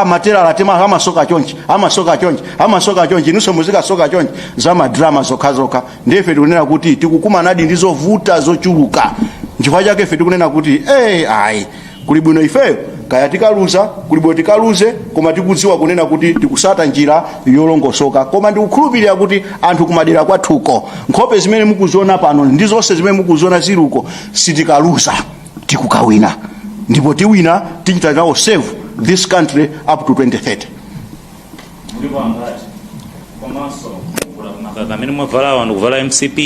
Materala tema amasoka chonchi, amasoka chonchi, amasoka chonchi, inunso muzikasoka chonchi, za madrama zokhazokha. Ndiye ife tikunena kuti tikukumanadi ndi zovuta zochuluka. Nchifukwa chake ife tikunena kuti ayi, kuli bwino ifeyo Kaya tikaluza, kulibwino tikaluze, koma tikudziwa kunena kuti tikusata njira yolongosoka. Koma ndikukhulupirira kuti anthu kumadera kwathuko, nkhope zimene mukuziona pano ndi zonse zimene mukuziona ziluko, sitikaluza, tikukawina, ndipo tiwina, tichita nawo save this country up to 2030. Mulipo angati? Komanso mukula makaka amene mwavalawa ndikuvala MCP?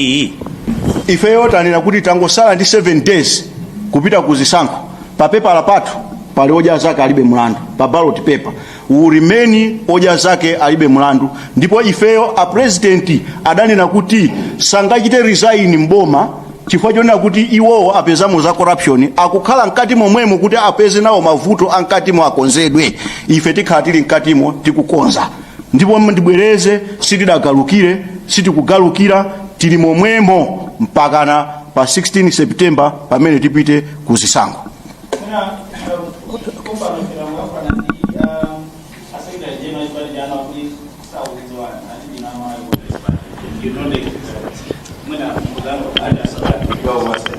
Ifeyo tanena kuti tangosala ndi 7 days kupita ku zisankho. Pa pepala pathu pali Odya Zake Alibe Mlandu. Pa ballot paper will remain Odya Zake Alibe Mlandu. Ndipo ifeyo, a president adanena kuti sangachite resign mboma chifukwa chonena kuti iwowo apezamo za corruption, akukhala mkati momwemo kuti apeze nawo mavuto amkatimo akonzedwe. Ife tikhala tili mkatimo tikukonza. Ndipo ndibwereze, sitidagalukire, sitikugalukira, tili momwemo mpakana pa 16 September pamene tipite ku zisankho.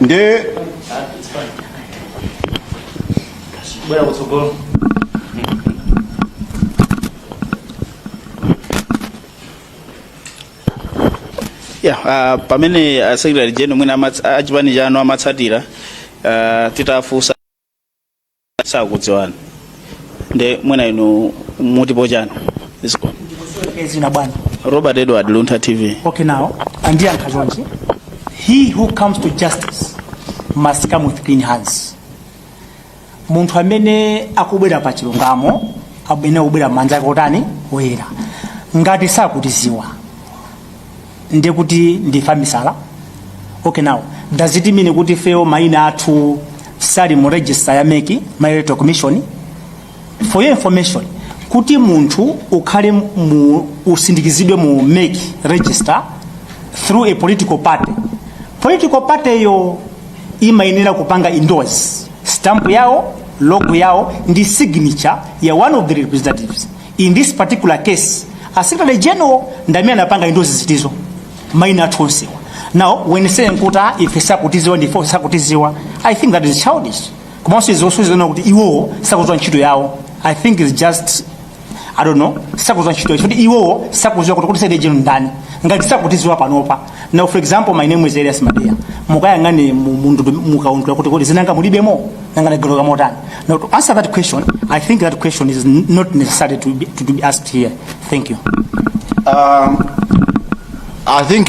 Nde Bwera kutsogolo. Yeah, pamene secretary general mwina achipani chanu amatsatira, titafunsa sakudziwana, nde mwina inu mutipo chanu? Zina bwana? Robert Edward, Luntha TV. Okay, now andiyankha chonchi: he who comes to justice must come with clean hands. Munthu amene akubwera pa chilungamo amene akubwera manja ake otani? Oyera. Ngati sakutiziwa, ndiye kuti ndife amisala? Okay, now does it mean kuti ifeyo mayina athu sali mu register ya MEC, Malawi Electoral Commission? For your information, kuti munthu ukhale mu usindikizidwe mu MEC register through a political party, political party yo imayenera kupanga endorse stamp yawo, logo yawo ndi signature ya one of the representatives. In this particular case, a secretary general ndamene anapanga endorse zitizo, maina athu onsewa. Now when saying kuti ah, ife sakutiziwa, ndife sakutiziwa, I think that is childish. Komanso izosuzana kuti iwowo sakuziwa ntchito yawo, I think is just, I don't know, sakuziwa ntchito yawo kuti iwowo sakuziwa kuti secretary general ndani ngati sakutiziwa panopa. Now, for example, my name is Elias Madeya. Mukayang'ane mukaundula kuti kodi zinanga mulibemo, nanga nagaloka motani? Now, to answer that question, I think that question is not necessary to be asked here. Thank you. I think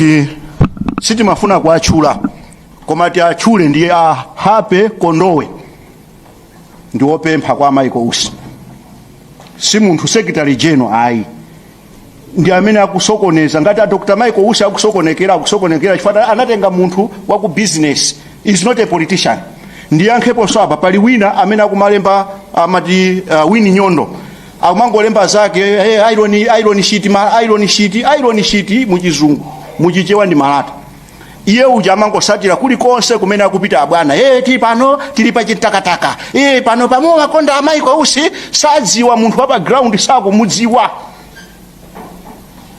sitimafuna kuatchula, koma tiatchule, ndiye a Happy Kondowe, ndi wopempha kwa Michael Usi, si munthu secretary general ayi, ndi amene akusokoneza. Ngati a Dr Michael Usi akusokonekera, akusokonekera chifukwa anatenga munthu wa ku business, is not a politician. Ndiyankheponso apa, pali wina amene akumalemba amati Wini Nyondo, akumangolemba zake, hey, iron, iron sheet, ma, iron sheet, iron sheet muchizungu, muchichewa ndi malata. Iye uja amangosatira kulikonse kumene akupita abwana. Hey, tili pano, tili pa chitakataka. Hey, pano pamo makonda a Michael Usi sadziwa munthu wa pa ground, sakumudziwa.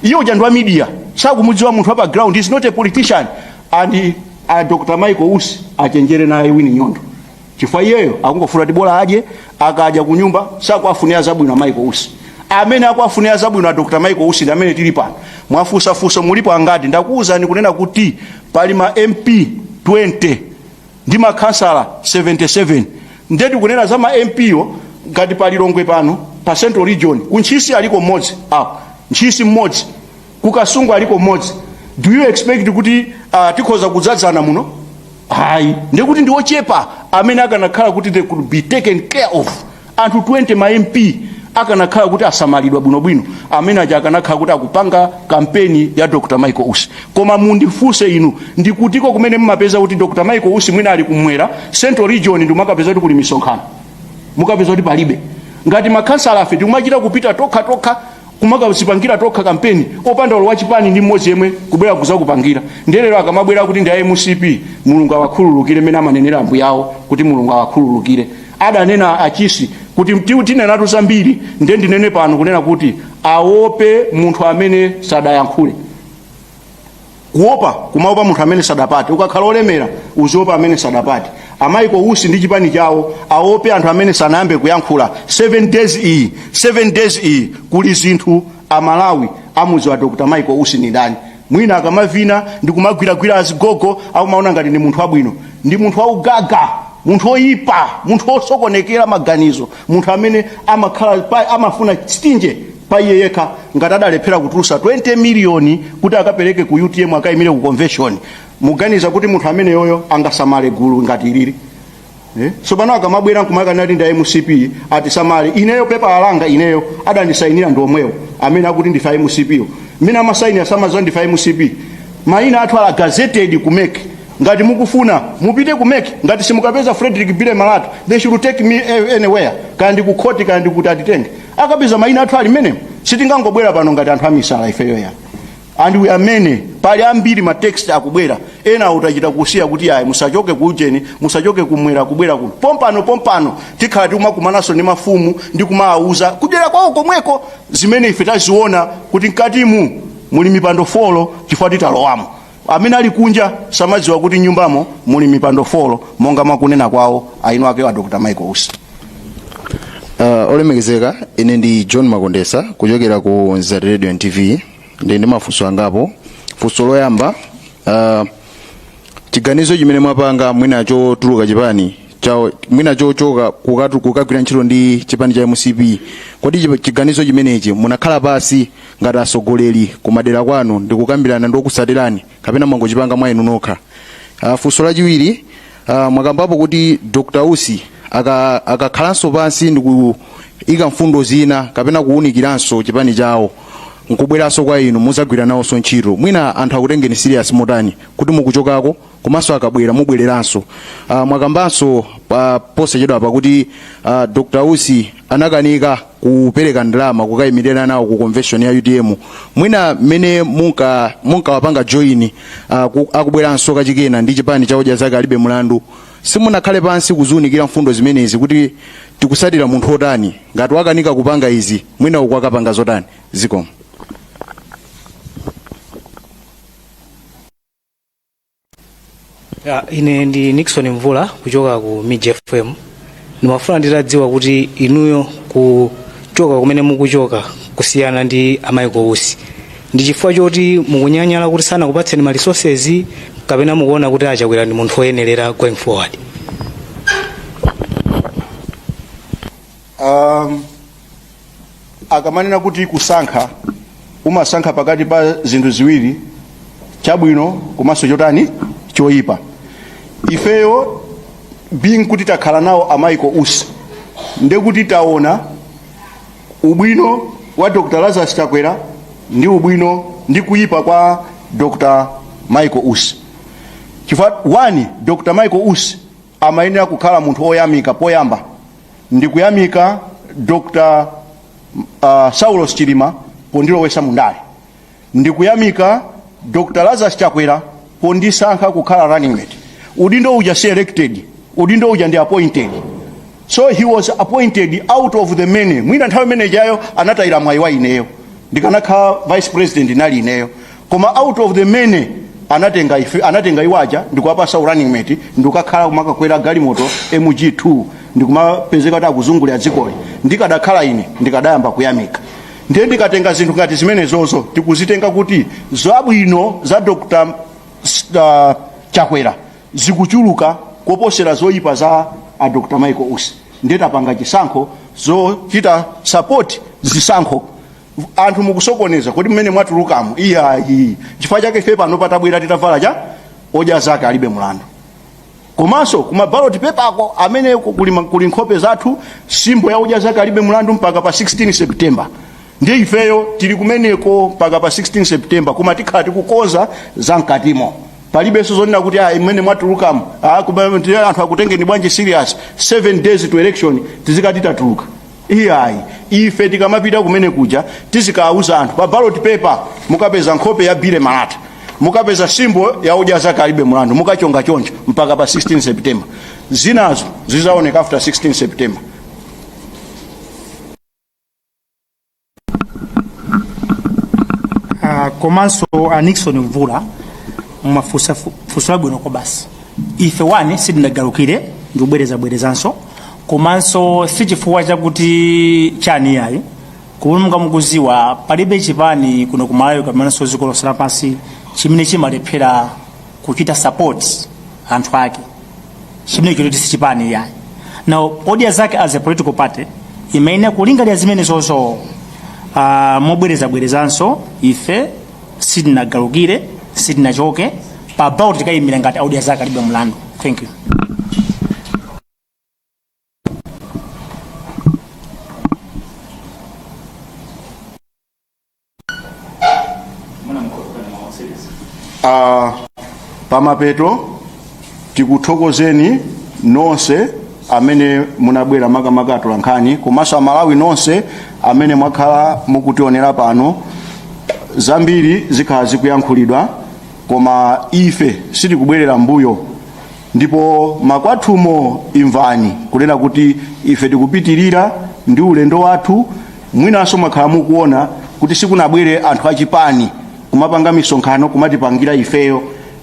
Iye uja ndi wa media, sakumudziwa munthu wa pa ground, is not a politician. And Dr Michael Usi achenjere naye Wini Nyondo, chifukwa iyeyo akungofuna kuti bola adye, akadya ku nyumba, sakuafunira zabwino a Michael Usi. Amene akuafunira zabwino a Dr Michael Usi ndi amene tili pano. Mwafunsafunsa mulipo angati, ndakuwuzani kunena kuti pali ma MP 20 ndi makhansala 77. Ndeti kunena za ma MP yo, ngati pa Lilongwe pano, pa Central Region, ku Ntchisi aliko mmodzi apo, Ntchisi mmodzi, ku Kasungu aliko mmodzi. Do you expect kuti tikhoza kudzadzana muno? Ayi, ndikuti ndi ochepa amene akanakhala kuti they could be taken care of. Anthu 20 ma MP akanakhala kuti asamalidwa bwinobwino, amene aja akanakhala kuti akupanga kampeni ya Dr Michael Usi. Koma mundifunse inu, ndikutiko kumene mumapeza kuti Dr Michael Usi mwina ali kumwera, Central Region, ndi mumakapeza kuti kuli misonkhano? Mukapeza kuti palibe. Ngati makhansala afe tikumachita kupita tokha tokha, kumakazipangira tokha kampeni, opanda olo wachipani ndi mmodzi yemwe kubwera kuzakupangira. Ndelero akamabwera kuti ndi a MCP, Mulungu awakhululukire, mmene amanenera ambuyawo kuti Mulungu awakhululukire. Adanena achisi kuti tinenatu zambiri, ndiye ndinene pano kunena kuti aope munthu amene sadayankhule. Kuopa kumaopa munthu amene sadapate. Ukakhala olemera uziopa amene sadapate. A Michael Usi ndi chipani chawo aope anthu amene sanayambe kuyankhula. 7 days iyi, 7 days iyi kuli zinthu. Amalawi amudziwa Dr Michael Usi ni ndani. Mwina akamavina ndi kumagwiragwira azigogo akumaona ngati ndi munthu wabwino. Ndi munthu waugaga, munthu woyipa, munthu wosokonekera maganizo, munthu amene amakhala amafuna stinje pa iye yekha. Ngati adalephera kutulusa 20 miliyoni kuti akapereke ku UTM akayimire ku convention, muganiza kuti munthu ameneyoyo angasamale gulu ngati ilili? Eh? So pano akamabwera nkumakanati ndi MCP atisamale. Ineyo pepa alanga ineyo adandisainira ndi omwewo amene akuti ndife MCP yo. Mmene amasainira samadziwa ndife MCP. Mayina athu ala gazetted ku MEC. Ngati mukufuna mupite ku MEC, ngati simukapeza Frederick Billy Malata, they should take me anywhere, kaya ndi ku court, kaya ndi kuti atitenge, akapeza mayina athu ali menemo. Sitingangobwera pano ngati anthu amisala ifeyo ya, and we are many. Pali ambiri ma text akubwera, ena utachita kusiya kuti ayi, musachoke ku ujeni, musachoke kumwera kubwera kuno. Pompano pompano tikhala tikumakumananso ndi mafumu ndi kumawauza kudera kwawo komweko zimene ife taziona kuti mkatimu muli mipando 4, chifukwa titalowamo amene ali kunja samadziwa kuti nyumbamo muli mipando 4, monga mwakunena kwawo aino ake wa Dr Michael Usi. Olemekezeka, ine ndi John Makondesa kuchokera ku Nzati Radio and TV. Ndi mafunso angapo. Funso loyamba, chiganizo chimene mwapanga mwina chotuluka chipani chawo, mwina chochoka kukagwira ntchito ndi chipani cha MCP, kodi chiganizo chimenechi munakhala pasi ngati atsogoleri kumadera kwanu ndi kukambirana ndi okusatirani, kapena mwangochipanga mwa inu nokha? Funso lachiwiri, mwakambapo kuti Dr Usi akakhalanso pansi ndi kuyika mfundo zina kapena kuwunikiranso chipani chawo nkubweranso kwa inu, muzagwira nawonso ntchito. Mwina anthu akutengeni serious motani kuti mukuchokako, komanso akabwera mubwereranso? Mwakambanso posachedwa pakuti Dr Usi anakanika kupereka ndalama kukayimirira nawo ku convention ya UTM. Mwina mmene munkawapanga join, akubweranso kachikena ndi chipani cha Odya Zake Alibe Mulandu, simunakhale pansi kuziwunikira mfundo zimenezi kuti tikusatira munthu otani, ngati wakanika kupanga izi, mwina uku akapanga zotani? Zikomo. Ya, ine ndi Nixon Mvula kuchoka ku Mij FM. Ndimafuna nditadziwa kuti inuyo kuchoka kumene mukuchoka kusiyana ndi a Michael Usi ndi chifukwa choti mukunyanyala kuti sanakupatseni ma resources, kapena mukuona kuti a Chakwera ndi munthu woyenerera going forward? Akamanena kuti kusankha, umasankha pakati pa zinthu ziwiri, chabwino komanso chotani, choyipa. Ifeyo being kuti takhala nawo a Michael Usi, ndekuti taona ubwino wa Dr Lazarus Chakwera ndi ubwino ndi kuyipa kwa Dr Michael Usi. Chifukwa 1, Dr Michael Usi amayenera kukhala munthu oyamika. Poyamba ndikuyamika Dr Saulos Chilima pondilowesa mundale, ndikuyamika Dr Lazarus Chakwera pondisankha kukhala running mate. Udindo uja si elected, udindo uja ndi appointed. So he was appointed out of the many. Mwina nthawi imene ijayo anatayira mwayi wa ineyo, ndikanakhala vice president nali ineyo, koma out of the many anatenga ife, anatenga iwaja ndikuwapasa running mate, ndikukakhala kumakakwera galimoto MG2 ndikumapezeka kuti akuzungulira dzikoli. Ndikadakhala ine ndikadayamba kuyamika. Ndiye ndikatenga zinthu ngati zimenezozo, tikuzitenga kuti zabwino za Dr Chakwera zikuchuluka koposera zoyipa za a Dr Michael Usi. Ndiye tapanga chisankho zochita support zisankho. Anthu mukusokoneza kuti mmene mwatulukamo, iyayi. Chifukwa chake ife pano patabwera titavala cha Odya Zake Alibe Mulandu, komanso kuma ballot paper ako amene kuli nkhope zathu, symbol ya Odya Zake Alibe Mulandu, mpaka pa 16 September. Ndiye ifeyo tili kumeneko mpaka pa 16 September, koma tikhala tikukonza za mkatimo. Palibenso zonena kuti ah, mmene mwatulukamo, ah, anthu akutengeni bwanji serious 7 days to election tizikati tatuluka? Iyayi. Ife tikamapita kumene kuja tizikawuza anthu pa ballot paper mukapeza nkhope ya Billy Malata, mukapeza symbol ya Odya Zake Alibe Mulandu, mukachonga choncho mpaka pa 16 September. Zinazo zizaoneka after 16 September. Komanso a Nixon Mvula, Mwafunsa funso labwino kwabasi. Ife one sitinagalukire, ndikubwerezabwerezanso, komanso si chifukwa chakuti chani yayi. Monga mukuziwa, palibe chipani kuno ku Malawi kapenanso dziko lonse lapansi chimene chimalephera kuchita support anthu ake. Chimene choti si chipani yayi. Now Odya Zake as a political party imayenera kulingalira zimenezozo. Mobwerezabwerezanso, ife sitinagalukire, sitinachoke pa ballot, tikayimira ngati Odya Zake Alibe Mlandu. Thank you. Pamapeto tikuthokozeni nonse amene munabwera, makamaka atolankhani komanso Amalawi nonse amene mwakhala mukutionera pano. Zambiri zikhala zikuyankhulidwa, koma ife sitikubwerera mbuyo, ndipo makwathumo imvani kunena kuti ife tikupitirira ndi ulendo wathu. Mwinanso mwakhala mukuona kuti sikunabwere anthu achipani kumapanga misonkhano kumatipangira ifeyo.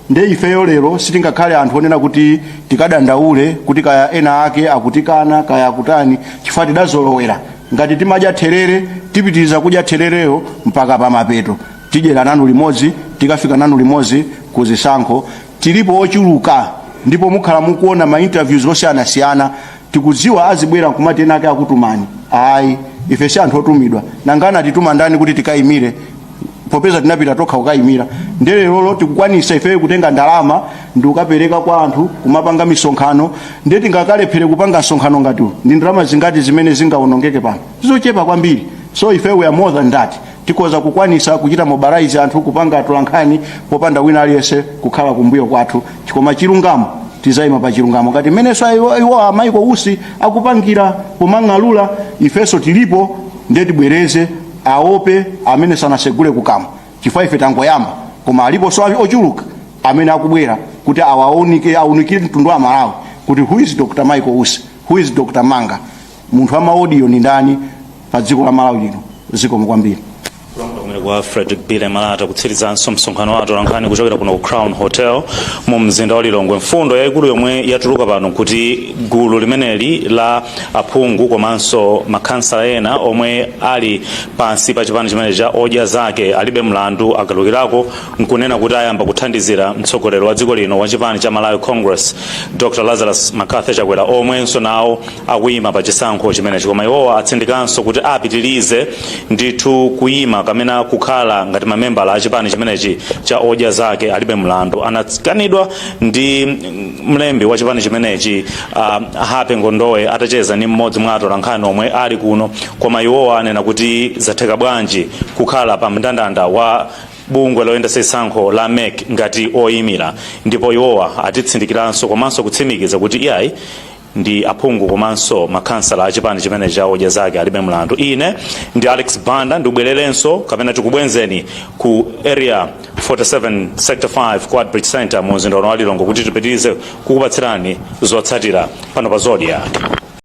Nde ifeyo lero sitingakhale anthu onena kuti tikadandaule kuti kaya ena ake akutikana, kaya akutani, chifukwa tidazolowera. Ngati timadya therere, tipitiriza kudya therereyo mpaka pamapeto. Tidyera nanu limodzi, tikafika nanu limodzi ku zisankho. Tilipo ochuluka, ndipo mukhala mukuona ma interviews osiyanasiyana. Tikudziwa azibwera nkumati ena ake akutumani. Ayi, ife si anthu otumidwa. Nanga anatituma ndani kuti tikayimire, popeza tinapita tokha kukayimira? Ndiye lerolo tikukwanisa ifeyo kutenga ndalama ndi kukapereka kwa anthu kumapanga misonkhano, ndiye tingakalephere kupanga msonkhano ngati uwu? Ndi ndalama zingati zimene zingawonongeke pano? Zochepa kwambiri. So ife we are more than that. Tikhoza kukwanisa kuchita mobilize anthu, kupanga atolankhani popanda wina aliyense kukhala kumbuyo kwathu, koma chilungamo tizayima pa chilungamo ngati mmenenso iwo a Michael Usi akupangira pomang'alula. Ifenso tilipo. Ndiye tibwereze, aope amene sanasegule kukamwa, chifukwa ife tangoyamba, koma aliponso ochuluka amene akubwera kuti awaunike, aunikire mtundu wa Malawi kuti who is Dr Michael Usi, who is Dr Manga, munthu wa ma audio ni ndani pa dziko la Malawi lino. Zikomo kwambiri. Kumene kwa Frederick Billy Malata kutsirizanso msonkhano wa atolankhani kuchokera kuno ku Crown Hotel mu mzinda wa Lilongwe. Mfundo yayikulu yomwe yatuluka pano kuti gulu limeneli la aphungu komanso makhansala ena omwe ali pansi pa chipani chimene cha Odya Zake Alibe Mlandu agalukirako nkunena kuti ayamba kuthandizira mtsogoleri wa dziko lino wa chipani cha Malawi Congress, Dr Lazarus McCarthy Chakwera, omwenso nawo akuyima pa chisankho chimenechi. Koma iwowa atsindikanso kuti apitirize ndithu kuyima kamena kukhala ngati mamembala a chipani chimenechi cha Odya Zake Alibe Mlandu. Anakanidwa ndi mlembi wa chipani chimenechi, Happy Ngondowe, atacheza ndi mmodzi mwa atolankhani omwe ali kuno. Koma iwowa anena kuti zatheka bwanji kukhala pa mndandanda wa bungwe loyendetsa chisankho la MEC ngati oyimira? Ndipo iwowa atitsindikiranso komanso kutsimikiza kuti iyayi, ndi aphungu komanso makhansala a chipani chimene cha Odya Zake Alibe Mlandu. Ine ndi Alex Banda, ndibwererenso kapena tikubwenzeni ku Area 47 Sector 5 ku Bridge Center mu mzinda uno wa Lilongwe kuti tipitirize kukupatsirani zotsatira pano pa Zodiak.